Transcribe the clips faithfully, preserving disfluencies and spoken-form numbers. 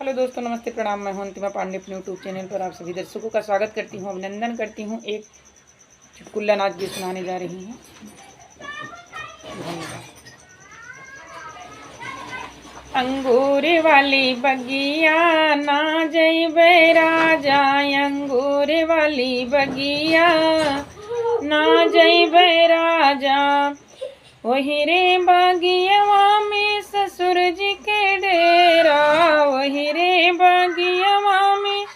हेलो दोस्तों, नमस्ते, प्रणाम। मैं हूं अंतिमा पांडे। अपने YouTube चैनल पर आप सभी दर्शकों का स्वागत करती हूं, अभिनंदन करती हूं। एक चुटकुला नाच गीत सुनाने जा रही हूं। धन्यवाद। अंगूर वाली बगिया ना जइबे राजा, अंगूर वाली बगिया ना जइबे राजा। वही रे बगियवा में ससुर जी के डेरा, वही रे बगियवा में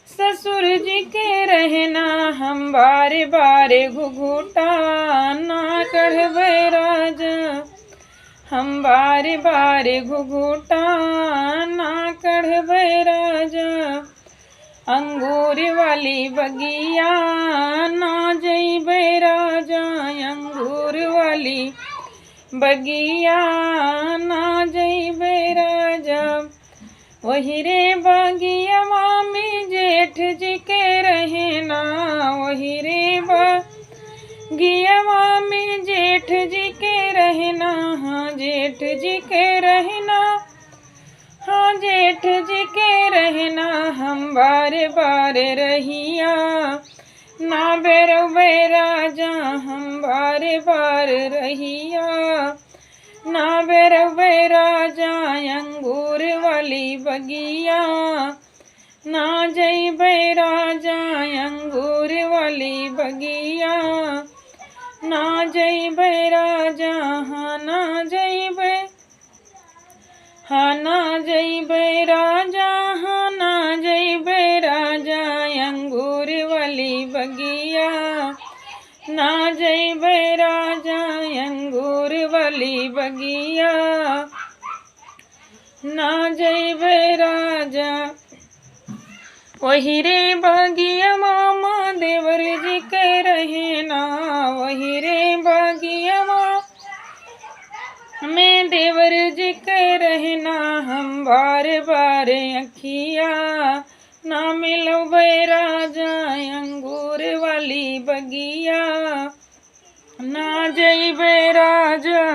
ससुर जी के रहना। हम बारे बारे घुघुटा ना कढ़बे राजा, हम बारे बारे घुघुटा ना कढ़बे राजा। अंगूर वाली बगिया ना जइबे राजा, अंगूर वाली बगिया ना जइबे राजा। वही रे बगियवा में जेठ जी के रहना, वही रे बगियवा में जेठ जी के रहना, हाँ, जेठ जी के रहना, हाँ, जेठ जी के रहना। हम बारे बारे रहिया ना बेरबे राजा, हम बारे बारे रहिया ना बेरबे राजा। अंगूर वाली बगिया ना जइबे राजा, अंगूर वाली बगिया ना जइबे राजा, हाँ, ना जइबे, हाँ, ना जइबे राजा, हाँ, ना जइबे राजा। अंगूर वाली बगिया ना जइबे राजा, अंगूर वाली बगिया ना जइबे राजा। वही रे बगियवा में देवर जी के रहना, वही रे बगियवा में देवर जी के रहना। हम बारे बारे अखिया ना मिलबे राजा, अंगूर वाली बगिया ना जइबे राजा।